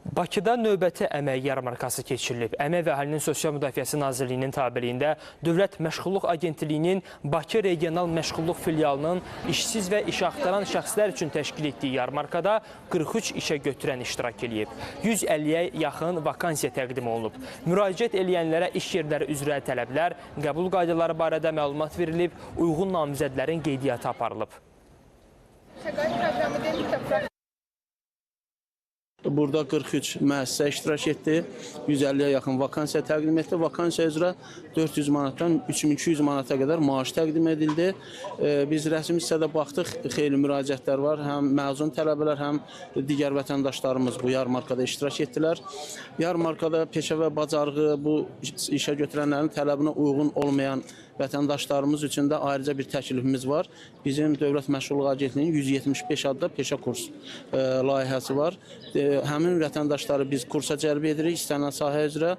Bakıda növbəti əmək yarmarkası keçirilib. Əmək və Əhalinin Sosial Müdafiəsi Nazirliyinin tabeliyində Dövlət Məşğulluq Agentliyinin Bakı Regional Məşğulluq Filialının işsiz və iş axtaran şəxslər üçün təşkil etdiyi yarmarkada 43 işə götürən iştirak eləyib. 150-yə yaxın vakansiya təqdim olunub. Müraciət eləyənlərə iş yerləri üzrə tələblər, qəbul qaydaları barədə məlumat verilib, uyğun namizədlərin qeydiyyatı aparılıb. Burada 43 müəssisə iştirak etdi, 150-yə yaxın vakansiya təqdim etdi. Vakansiya üzrə 400 manatdan 3200 manata qədər maaş təqdim edildi. Biz rəsmi hissədə baxdıq, xeyli müraciətlər var. Həm məzun tələbələr, həm digər vətəndaşlarımız bu yarmarkada iştirak etdilər. Yarmarkada peşə və bacarığı bu işə götürənlərin tələbinə uyğun olmayan vətəndaşlarımız üçün də ayrıca bir təklifimiz var. Bizim Dövlət Məşğulluq Agentliyinin 175 adda peşə kurs layihəsi var. Həmin vətəndaşları biz kursa cəlb edirik istənilən sahə üzrə.